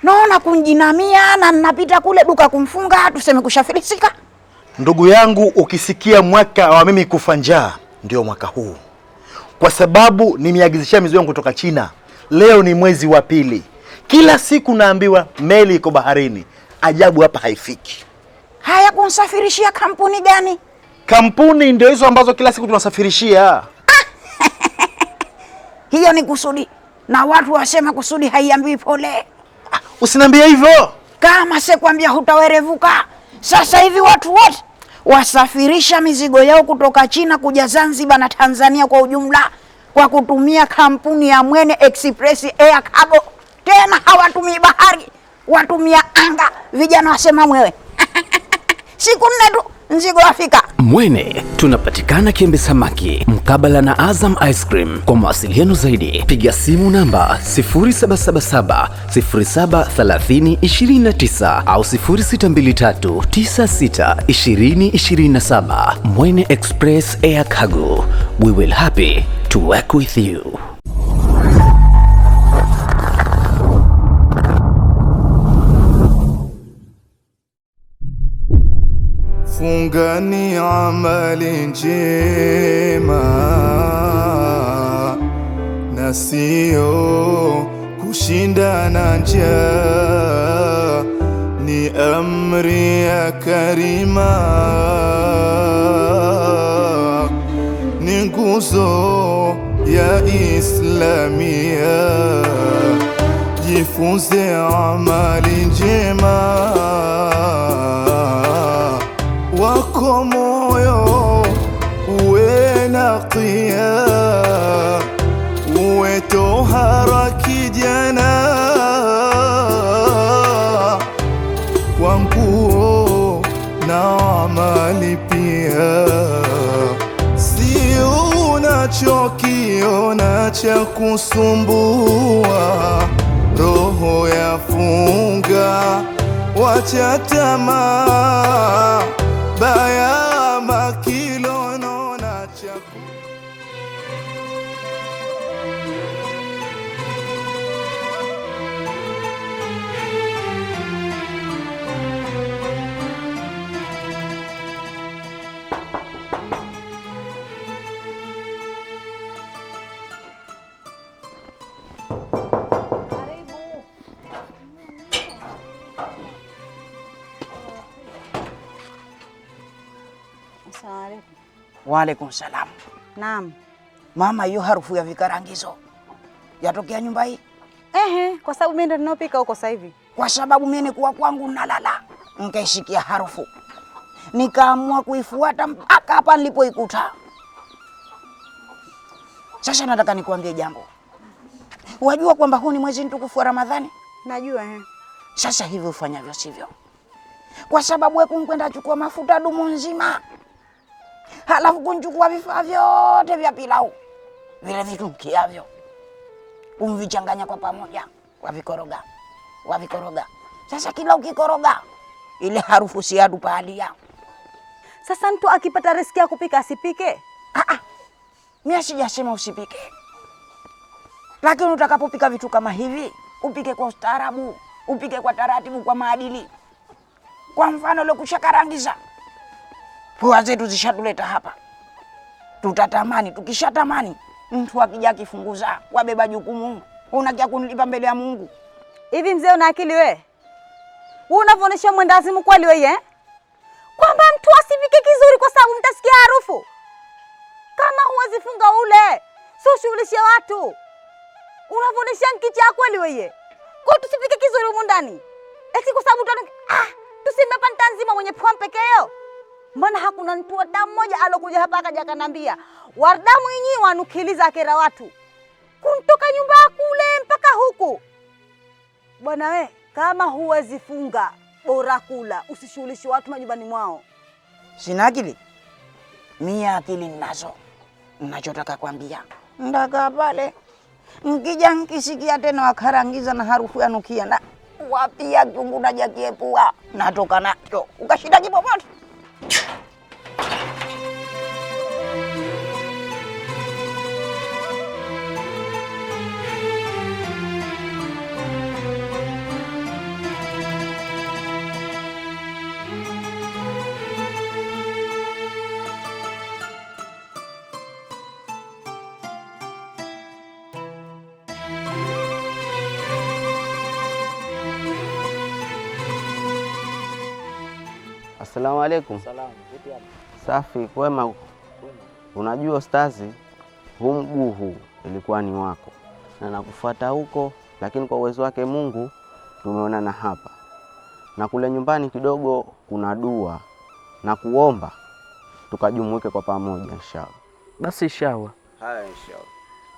Naona kunjinamia na ninapita kule duka kumfunga tuseme kushafilisika. Ndugu yangu, ukisikia mwaka wa mimi kufa njaa ndio mwaka huu. Kwa sababu nimeagizishia mizigo yangu kutoka China. Leo ni mwezi wa 2. Kila siku naambiwa meli iko baharini. Ajabu hapa haifiki. Haya, kunsafirishia kampuni gani? Kampuni ndio hizo ambazo kila siku tunasafirishia. Hiyo ni kusudi. Na watu wasema kusudi haiambiwi pole. Usiniambie hivyo. Kama sikwambia hutawerevuka. Sasa hivi watu wote wasafirisha mizigo yao kutoka China kuja Zanzibar na Tanzania kwa ujumla kwa kutumia kampuni ya Mwene Express Air Cargo. Tena hawatumii bahari, watumia anga. Vijana wasema mwewe. Siku 4 tu mzigo wafika. Mwene tunapatikana Kiembe Samaki mkabala na Azam Ice Cream. Kwa mawasiliano zaidi piga simu namba 0777 07 30 29 au 0623 96 20 27. Mwene Express Air Cargo, we will happy to work with you. Fungani amali njema na sio kushindana njaa, ni amri ya karima, ni nguzo ya Islamia. Jifunze amali njema, wako moyo uwe naqiya, uwe tohara kijana, kwa nguo na amali pia. Si unachokiona cha kusumbua, roho yafunga, wacha tamaa baya makilono na chaku. Waalaikum salam. Naam. Mama, hiyo harufu ya vikarangizo yatokea nyumba hii? Ehe, kwa sababu mimi ndo ninopika huko sasa hivi. Kwa sababu mimi ni kuwa kwangu nalala, nikaisikia harufu, nikaamua kuifuata mpaka hapa nilipoikuta. Sasa nataka nikuambie jambo. Wajua kwamba huu ni mwezi mtukufu wa Ramadhani? Najua. Sasa hivi ufanyavyo sivyo. Kwa sababu wewe kunkwenda chukua mafuta dumu nzima, halafu kunchukua vifaa vyote vya pilau vile vitukiavyo, kumvichanganya kwa pamoja, wavikoroga wavikoroga. Sasa kila ukikoroga ile harufu si yadupalia. Sasa mtu akipata riski ya kupika asipike? Mimi sijasema usipike, lakini utakapopika vitu kama hivi upike kwa ustaarabu, upike kwa taratibu, kwa maadili. Kwa mfano leo kushakarangiza, pua zetu zishatuleta hapa, tutatamani. Tukishatamani mtu akija akifunguza, wabeba jukumu, unakia kunilipa mbele ya Mungu. Hivi mzee una akili we? Wewe unavyoonyesha mwendazimu kweli wewe, eh? Kwamba mtu asipike kizuri kwa sababu mtasikia harufu. Kama huwezi funga ule, sio shughulishe watu. Unavyoonyesha nkicha kweli wewe. Kwa tusipike kizuri humu ndani. Eti kwa sababu tuseme hapa ntanzima mwenye pua mpekeo. Mbona hakuna mtu hata mmoja alokuja hapa akaja akanambia wardamu nyinyi wanukiliza kera watu kuntoka nyumba kule mpaka huku. Bwana we, kama huwezi funga bora kula, usishughulishe watu majumbani mwao. Sina akili? Mia akili ninazo. Ninachotaka kwambia, ndakaa pale nkija nkisikia tena wakarangiza na harufu yanukia na wapia chungu na jakiepua natoka nacho ukashinda kipopote. Assalamu alaikum. Salamu. Vipi hali? Safi, kwema huko. Unajua ustazi, huu mguu huu ilikuwa ni wako na nakufuata huko, lakini kwa uwezo wake Mungu tumeonana hapa. Na kule nyumbani kidogo kuna dua na kuomba tukajumuike kwa pamoja inshallah. Basi inshallah. Haya inshallah.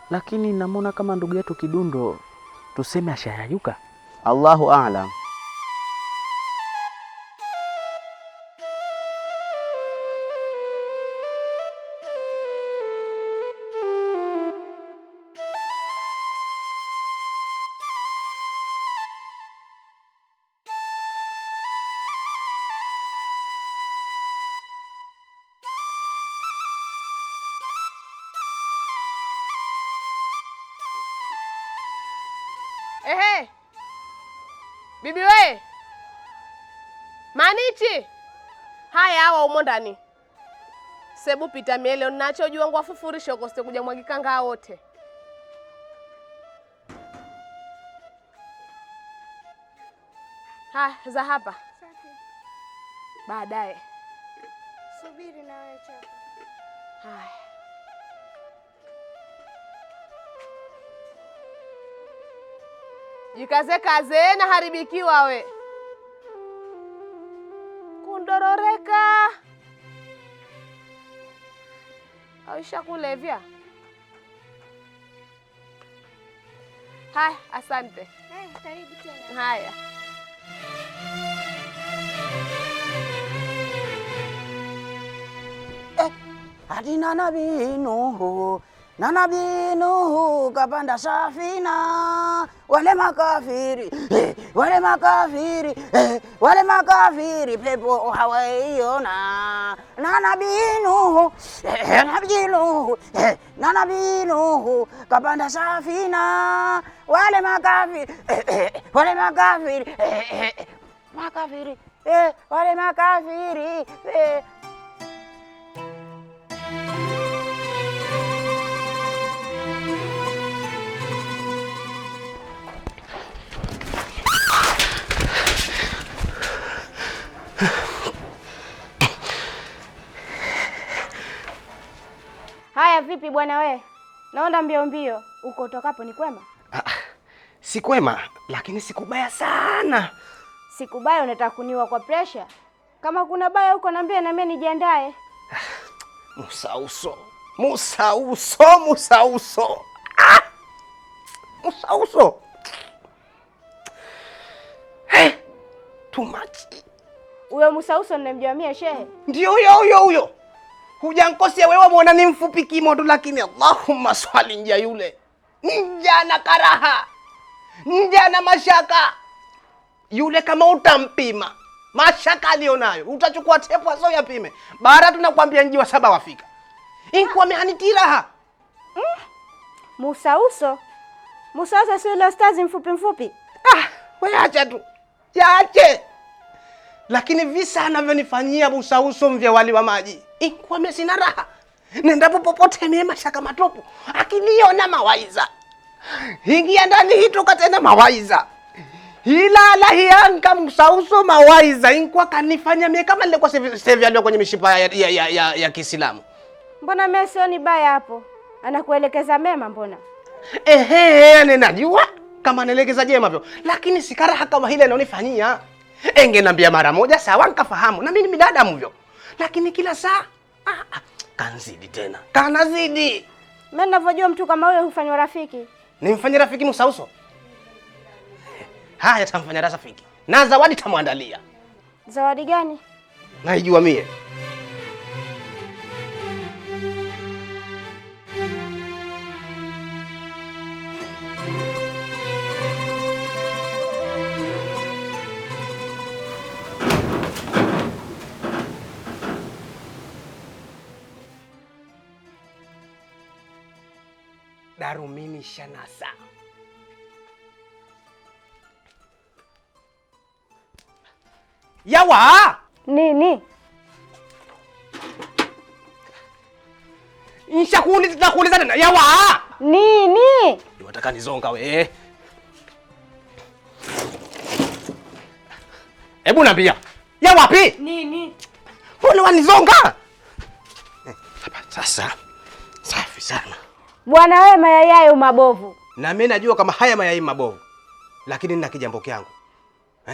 Lakini namuona kama ndugu yetu Kidundo tuseme ashayayuka. Allahu a'lam. Ehe. Bibi we. Manichi. Haya hawa umo ndani. Sebu pita miele nacho jua ngwa fufurisho koste kuja mwagikanga wote. Ha, za hapa. Safi. Baadaye. Subiri na wewe chapa. Haya. Jikaze kaze na haribikiwa we. Kundororeka. Aisha kulevya. Haya, asante. Haya, karibu tena. Haya. Ati na Nabii Nuhu, na Nabii Nuhu kapanda safina, wale makafiri, wale makafiri, wale makafiri pepo hawaiona. Na Nabii Nuhu, Nabii Nuhu, na Nabii Nuhu kapanda safina, wale makafiri, wale makafiri, makafiri, wale makafiri. Haya vipi bwana we? Naona mbio mbio uko utokapo ni kwema? Si kwema, lakini sikubaya sana. Sikubaya unataka kuniwa kwa pressure? Kama kuna baya huko niambie na mimi nijiandae. Musauso. Musauso, musauso. Ah! Musauso. Hey, too much. Huyo Musauso ninamjua mie shehe. Ndio huyo huyo huyo. Hujankosea wewe, muona ni mfupi kimoto, lakini Allahumma swali nja yule. Nja na karaha. Nja na mashaka. Yule kama utampima mashaka alionayo, utachukua tepu aso yapime. Bara tunakwambia nji wa saba wafika. Inkuwa mehanitiraha. Musauso. Musauso si yule ustazi mfupi mfupi. Ah, wewe acha tu. Yaache. Lakini visa anavyonifanyia Musauso mvya wali wa maji. Inkuwa mimi sina raha. Nendapo popote mimi mashaka matupu. Akiniona mawaiza. Ingia ndani hitoka tena mawaiza. Hilala hianka Musauso mawaiza. Inkuwa kanifanya mimi kama nilikuwa sevyaliwa kwenye mishipa ya Kiislamu. Mbona mimi sioni baya hapo? Anakuelekeza mema mbona? Ehe, ninajua kama anaelekeza jema vyo. Lakini sikaraha kama ile anonifanyia. Enge nambia mara moja sawa nikafahamu na mimi ni binadamu vyo. Lakini kila saa kanzidi tena. Kanazidi. Mimi ninavyojua mtu kama huyo hufanywa rafiki. Nimfanye rafiki Musauso? Haya tamfanya rafiki. Na zawadi tamwandalia. Zawadi gani? Naijua mie. Darumini shanasa. Yawa! Nini? Nishakuuliza tena. Yawa! Nini? Unataka nizonga we? Hebu niambia. Ya wapi? Nini? Mbona wanizonga? Sasa safi sana. Bwana wewe, mayai hayo mabovu. Na mimi najua kama haya mayai mabovu. Lakini nina kijambo kyangu.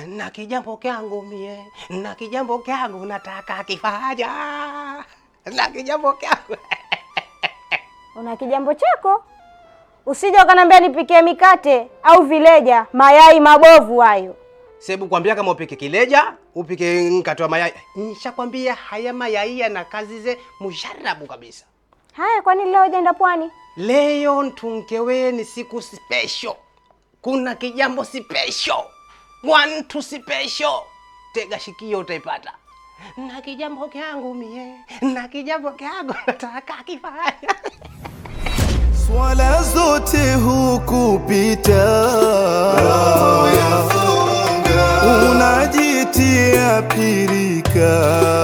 Na kijambo kyangu mie, na kijambo kyangu nataka kifanya. Na kijambo kyangu. Una kijambo chako? Usije ukaniambia nipikie mikate au vileja, mayai mabovu hayo. Sebu kwambia kama upike kileja, upike mkate wa mayai. Nishakwambia haya mayai yana kazi ze mujarabu kabisa. Haya, kwani leo hujaenda pwani? Leo ntunkewe ni siku special. Kuna kijambo special. One two special. Tega shikio utaipata. Na kijambo kyangu mie, na kijambo kyangu nataka kifanya. Swala zote hukupita, roho yafunga, unajitia pirika.